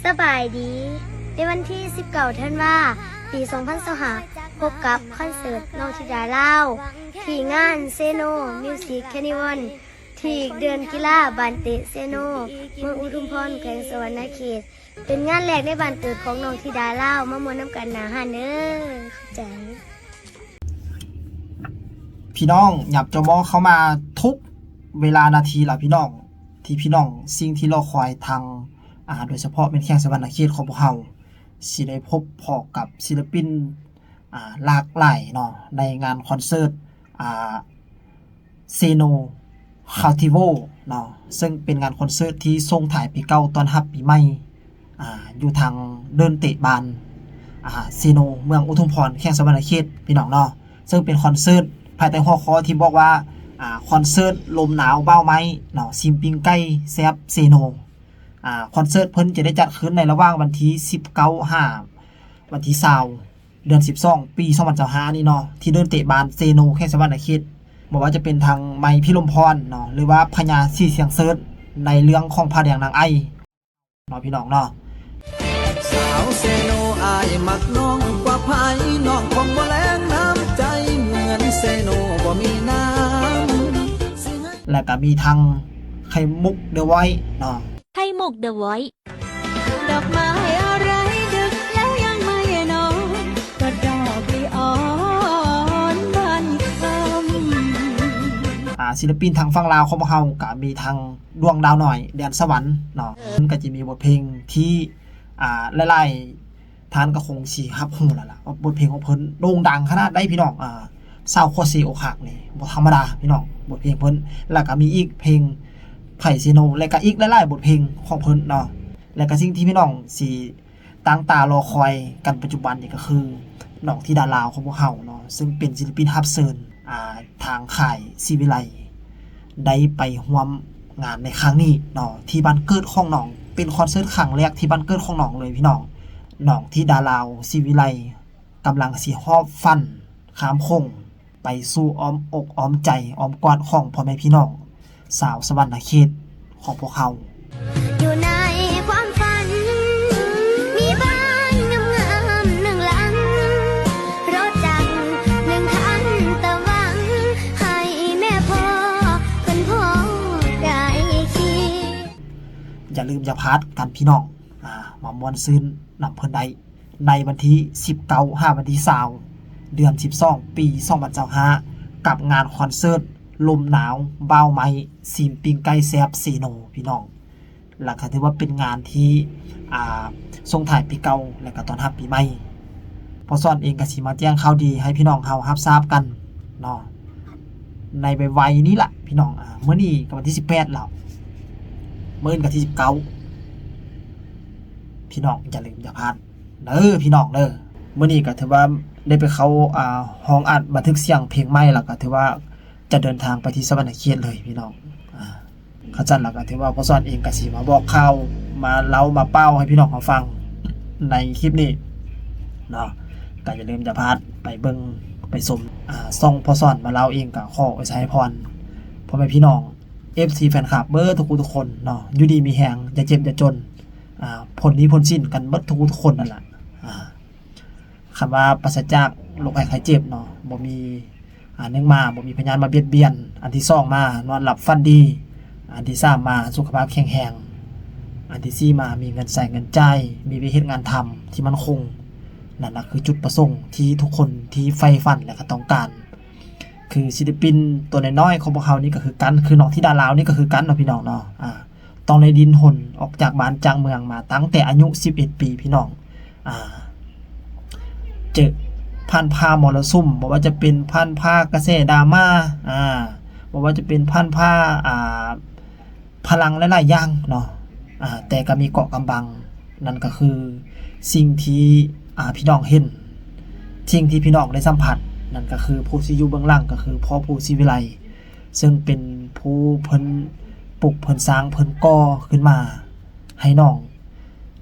ສະບາຍດີ. ໃນວັນທີສິບເກົ້າ ທັນວາ ປີສອງພັນຊາວຫ້າ ພົບກັບຄອນເສີດນ້ອງທິດາລາວ ທີ່ງານເຊໂນມິວສິກຄານິວອນ ທີ່ເດີ່ນກິລາບ້ານເຕະເຊໂນ ເມືອງອຸທຸມພອນ ແຂວງສະຫວັນນະເຂດ. ເປັນງານແລກໃນບ້ານເກີດຂອງນ້ອງທິດາລາວ. ມາມ່ວນນຳກັນໜ້າຮ້ານເດີ. ຂອບໃຈ. ພີ່ນ້ອງຫຍັບຈໍມໍເຂົ້າມາທຸກເວລານາທີລະພີ່ນ້ອງ ທີ່ພີ່ນ້ອງສິ່ງທີ່ລໍຄອຍທາງ ອ່າ ໂດຍສະເພາະແມ່ນແຂວງສະຫວັນນະເຂດຂອງພວກເຮົາ ຊິໄດ້ພົບພໍ້ກັບສິລະປິນ ອ່າ ຫຼາກຫຼາຍເນາະ ໃນງານຄອນເສີດ ອ່າ ເຊໂນຄາວຕິໂວເນາະ ເຊິ່ງເປັນງານຄອນເສີດທີ່ສົ່ງທ້າຍປີເກົ່າຕ້ອນຮັບປີໃໝ່ ອ່າ ຢູ່ທາງເດີ່ນເຕະບ້ານ ອ່າ ເຊໂນ ເມືອງອຸທຸມພອນ ແຂວງສະຫວັນນະເຂດ ພີ່ນ້ອງເນາະ. ເຊິ່ງເປັນຄອນເສີດພາຍໃຕ້ຫົວຂໍ້ທີ່ບອກວ່າ ອ່າ ຄອນເສີດລົມໜາວບ່າວໄມ້ເນາະ ຊີມປີ້ງໄກ່ແຊບເຊໂນ. ອ່າ ຄອນເສີດເພິ່ນຈະໄດ້ຈັດຂຶ້ນໃນລະຫວ່າງວັນທີສິບເກົ້າ ຫາວັນທີຊາວ ເດືອນສິບສອງ ປີສອງພັນຊາວຫ້ານີ້ເນາະ ທີ່ເດີ່ນເຕະບ້ານເຊໂນ ແຂວງສະຫວັນນະເຂດ. ບໍ່ວ່າຈະເປັນທາງໄມພິລົມພອນເນາະ ຫຼືວ່າພະຍາສີສຽງເສີດ ໃນເລື່ອງຂອງພະແດງນາງໄອເນາະ ພີ່ນ້ອງເນາະ. ສາວເຊໂນ ອ້າຍມັກນ້ອງກວ່າໃຜ ນ້ອງຄົງບໍ່ແລງນ້ຳໃຈ ເໝືອນເຊໂນບໍ່ມີນ້ຳ. ແລະກະມີທັງໄຂ່ມຸກເດີວອຍເນາະ ໄຂ່ມຸກເດີວອຍ. ດອກໄມ້ອາໄລດຶກແລ້ວຍັງໄມ່ນອນ ກໍດອກລີອອນບານຄ່ຳ. ອ່າ ສິລະປິນທາງຝັ່ງລາວຂອງພວກເຮົາກໍມີທັງ ດວງດາວນ້ອຍແດນສະຫວັນເນາະ ເພິ່ນກໍຈະມີບົດເພງທີ່ ອ່າ ຫຼາຍໆທ່ານກໍຄົງຊິຮັບຮູ້ແລ້ວລະ ວ່າບົດເພງຂອງເພິ່ນໂດ່ງດັງຂະໜາດໃດ ພີ່ນ້ອງ. ອ່າ ຊາວໂຄເຊອົກຫັກນີ້ບໍ່ທຳມະດາ ພີ່ນ້ອງ ບົດເພງເພິ່ນ. ແລ້ວກໍມີອີກເພງໄພເຊໂນ ແລະກໍອີກຫຼາຍໆບົດເພງຂອງເພິ່ນເນາະ. ແລະກໍສິ່ງທີ່ພີ່ນ້ອງຊິຕັ້ງຕາລໍຄອຍກັນປັດຈຸບັນນີ້ກໍຄື ນ້ອງທິດາລາວຂອງພວກເຮົາເນາະ ເຊິ່ງເປັນສິລະປິນຮັບເຊີນ ອ່າ ທາງຄ້າຍສີວິໄລ ໄດ້ໄປຮ່ວມງານໃນຄັ້ງນີ້ເນາະ ທີ່ບ້ານເກີດຂອງນ້ອງ. ເປັນຄອນເສີດຄັ້ງແລກທີ່ບ້ານເກີດຂອງນ້ອງເລີຍ ພີ່ນ້ອງ. ນ້ອງທິດາລາວສີວິໄລ ກຳລັງຊິຫອບຝັນຂ້າມໂຂງ ໄປສູ່ອ້ອມອົກອ້ອມໃຈ ອ້ອມກອດຂອງພໍ່ແມ່ພີ່ນ້ອງຊາວສະຫວັນນະເຂດຂອງພວກເຮົາ. ຢູ່ໃນຄວາມຝັນ ມີບ້ານງາມໆໜຶ່ງຫຼັງ ລົດຈັກໜຶ່ງຄັນຕະຫວັງ ໃຫ້ແມ່ພໍ່ເພິ່ນພໍໃກ້ຄຽງ. ຢ່າລືມຢ່າພາດກັນ ພີ່ນ້ອງ ອ່າ ມາມ່ວນຊື່ນນຳເພິ່ນໄດ້ ໃນວັນທີສິບເກົ້າ ຫາວັນທີຊາວ ເດືອນສິບສອງ ປີສອງພັນຊາວຫ້າ ກັບງານຄອນເສີດລົມໜາວບ່າວໄມ້ ຊີມປີ້ງໄກ່ແຊບເຊໂນ ພີ່ນ້ອງ. ແລ້ວກໍຖືວ່າເປັນງານທີ່ ອ່າ ສົ່ງທ້າຍປີເກົ່າ ແລ້ວກໍຕ້ອນຮັບປີໃໝ່. ພໍ່ສອນເອງກໍຊິມາແຈ້ງຂ່າວດີໃຫ້ພີ່ນ້ອງເຮົາຮັບຊາບກັນເນາະ ໃນໄວໆນີ້ລະ ພີ່ນ້ອງ. ອ່າ ມື້ນີ້ກໍວັນທີສິບແປດແລ້ວ ມື້ອື່ນກໍທີສິບເກົ້າ ພີ່ນ້ອງຢ່າລືມຢ່າພາດ ເດີພີ່ນ້ອງເດີ. ມື້ນີ້ກໍຖືວ່າໄດ້ໄປເຂົ້າ ອ່າ ຫ້ອງອັດບັນທຶກສຽງເພງໃໝ່ ແລ້ວກໍຖືວ່າຈະເດີນທາງໄປທີ່ສະຫວັນນະເຂດເລີຍ ພີ່ນ້ອງ. ອ່າ ຄັນຊັ້ນແລ້ວກໍຖືວ່າພໍ່ສອນເອງກໍຊິມາບອກຂ່າວ ມາເລົ່າມາເປົ່າໃຫ້ພີ່ນ້ອງເຮົາຟັງໃນຄລິບນີ້ເນາະ. ກໍຢ່າລືມຢ່າພາດໄປເບິ່ງໄປຊົມ ອ່າ ຊ່ອງພໍ່ສອນມາເລົ່າເອງ. ກໍຂໍອວຍໄຊພອນພໍ່ແມ່ພີ່ນ້ອງ ເອັຟຊີ ແຟນຄລັບເບິດທຸກຜູ້ທຸກຄົນເນາະ ຢູ່ດີມີແຮງ ຢ່າເຈັບຢ່າຈົນ ອ່າ ພົ້ນໜີ້ພົ້ນສິນກັນເບິດທຸກຜູ້ທຸກຄົນນັ້ນລະ. ອ່າ ຄຳວ່າປາສະຈາກໂລກໄພໄຂ້ເຈັບເນາະ ບໍ່ມີ ອ່າ ໜຶ່ງມາ ບໍ່ມີພະຍາດມາບຽດບຽນ, ອັນທີສອງມາ ນອນຫຼັບຝັນດີ, ອັນທີສາມມາ ສຸຂະພາບແຂງແຮງ, ອັນທີສີ່ມາ ມີເງິນໃຊ້ເງິນຈ່າຍ, ມີວຽກເຮັດງານທຳທີ່ໝັ້ນຄົງ. ນັ້ນລະຄືຈຸດປະສົງທີ່ທຸກຄົນທີ່ໃຝ່ຝັນ ແລະ ກໍຕ້ອງການ. ຄືສິລະປິນຕົວນ້ອຍໆຂອງພວກເຮົານີ້ກໍຄືກັນ ຄືນ້ອງທິດາລາວນີ້ກໍຄືກັນເນາະ ພີ່ນ້ອງເນາະ. ອ່າ ຕ້ອງໄດ້ດີ້ນຮົນອອກຈາກບ້ານຈາກເມືອງມາຕັ້ງແຕ່ອາຍຸສິບເອັດປີ ພີ່ນ້ອງ. ອ່າ ເຈີ ຜ່ານຜ່າມໍລະສຸມ ບໍ່ວ່າຈະເປັນຜ່ານຜ່າກະແສດຣາມາ ອ່າ ບໍ່ວ່າຈະເປັນຜ່ານຜ່າ ອ່າ ພະລັງຫຼາຍໆຢ່າງເນາະ ອ່າ ແຕ່ກໍມີເກາະກຳບັງ. ນັ້ນກໍຄືສິ່ງທີ່ ອ່າ ພີ່ນ້ອງເຫັນ ສິ່ງທີ່ພີ່ນ້ອງໄດ້ສຳຜັດ ນັ້ນກໍຄືຜູ້ທີ່ຢູ່ເບື້ອງຫຼັງກໍຄືພໍ່ພູສີວິໄລ ເຊິ່ງເປັນຜູ້ເພິ່ນປຸກເພິ່ນສ້າງເພິ່ນກໍ່ຂຶ້ນມາ ໃຫ້ນ້ອງ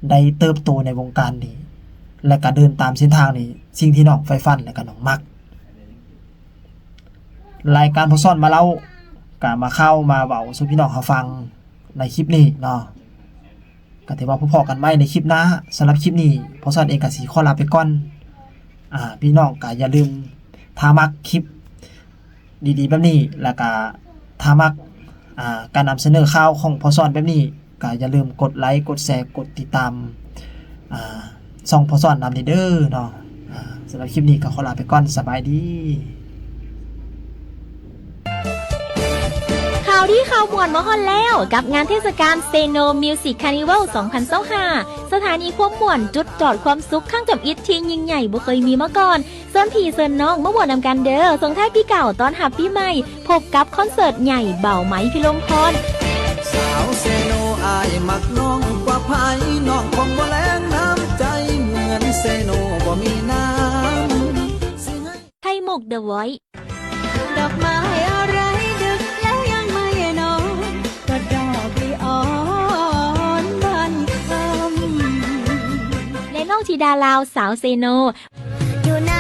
ໄດ້ເຕີບໂຕໃນວົງການນີ້ ແລະ ກະເດີນຕາມເສັ້ນທາງນີ້ ສິ່ງທີ່ນ້ອງໃຝ່ຝັນ ແລະ ກະນ້ອງມັກ. ລາຍການພໍ່ສອນມາເລົ່າ ກະມາເຂົ້າມາເວົ້າສູ່ພີ່ນ້ອງເຮົາຟັງໃນຄລິບນີ້ເນາະ. ກໍຖືວ່າພໍ້ກັນໃໝ່ໃນຄລິບໜ້າ. ສຳລັບຄລິບນີ້ ພໍ່ສອນເອງກໍຊິຂໍລາໄປກ່ອນ. ອາ ພີ່ນ້ອງກໍຢ່າລືມ ຖ້າມັກຄລິບດີໆແບບນີ້ ແລ້ວກໍຖ້າມັກ ອາ ການນຳສະເໜີຂ່າວຂອງພໍ່ສອນແບບນີ້ ກໍຢ່າລືມກົດໄລ ກົດແຊ ກົດຕິດຕາມ ອາ ຊ່ອງພໍ່ສອນນຳເດີເນາະ. ອາ ສຳລັບຄລິບນີ້ກໍຂໍລາໄປກ່ອນ. ສະບາຍດີ. ຂ່າວດີຂ່າວມ່ວນມາຮອດແລ້ວ ກັບງານເທດສະການ Seno Music Carnival ສອງພັນຊາວຫ້າ ສະຖານີຄວາມມ່ວນ ຈຸດຈອດຄວາມສຸກຄັ້ງທຳອິດທີ່ຍິ່ງໃຫຍ່ບໍ່ເຄີຍມີມາກ່ອນ. ເຊີນພີ່ເຊີນນ້ອງມາມ່ວນນຳກັນເດີ. ສົ່ງທ້າຍປີເກົ່າ ຕ້ອນຮັບປີໃໝ່ ພົບກັບຄອນເສີດໃຫຍ່ ເບົາໄມ ພິລົມພອນ. ສາວເຊໂນ ອ້າຍມັກນ້ອງກວ່າໃຜ ນ້ອງຄົງບໍ່ແລງນ້ຳໃຈ ເໝືອນເຊໂນບໍ່ມີນ້ຳ ໄຂ່ມຸກ The Voice ດອກໄມ້ອາໄລດຶກແລ້ວຍັງໄມ່ນອນ ກໍດອກລີອອນບານຄຳ ແລະ ນ້ອງທິດາລາວ ສາວເຊໂນ. ຢູ່ໃນ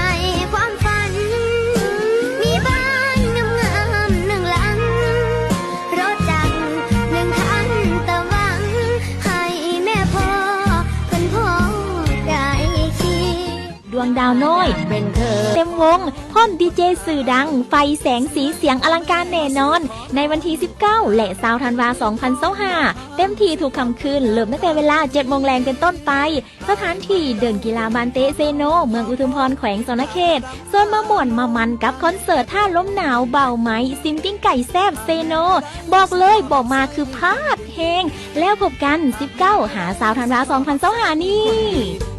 ຄວາມຝັນ ມີບ້ານງາມໆໜຶ່ງຫຼັງ ລົດຈັກໜຶ່ງຄັນຕະຫວັງ ໃຫ້ແມ່ພໍ່ເພິ່ນພໍໃກ້ຄຽງ ດວງດາວນ້ອຍ ເຕັມວົງ ພ້ອມດີເຈຊື່ດັງ ໄຟແສງສີສຽງອະລັງການແນ່ນອນ ໃນວັນທີສິບເກົ້າ ແລະ ຊາວທັນວາ ສອງພັນຊາວຫ້າ ເຕັມທີ່ທຸກຄ່ຳຄືນ ເລີ່ມຕັ້ງແຕ່ເວລາເຈັດໂມງແລງເປັນຕົ້ນໄປ. ສະຖານທີ່ ເດີ່ນກິລາບານເຕະເຊໂນ ເມືອງອຸທຸມພອນ ແຂວງສະຫວັນນະເຂດ. ເຊີນມາມ່ວນມາມັນກັບຄອນເສີດທ່າລົມໜາວ ເບົາໄມ້ ຊິມປີ້ງໄກ່ແຊບເຊໂນ ບອກເລີຍບໍ່ມາຄືພາດແຮງ. ແລ້ວພົບກັນ ສິບເກົ້າ ຫາ ຊາວ ທັນວາ ສອງພັນຊາວຫ້ານີ້.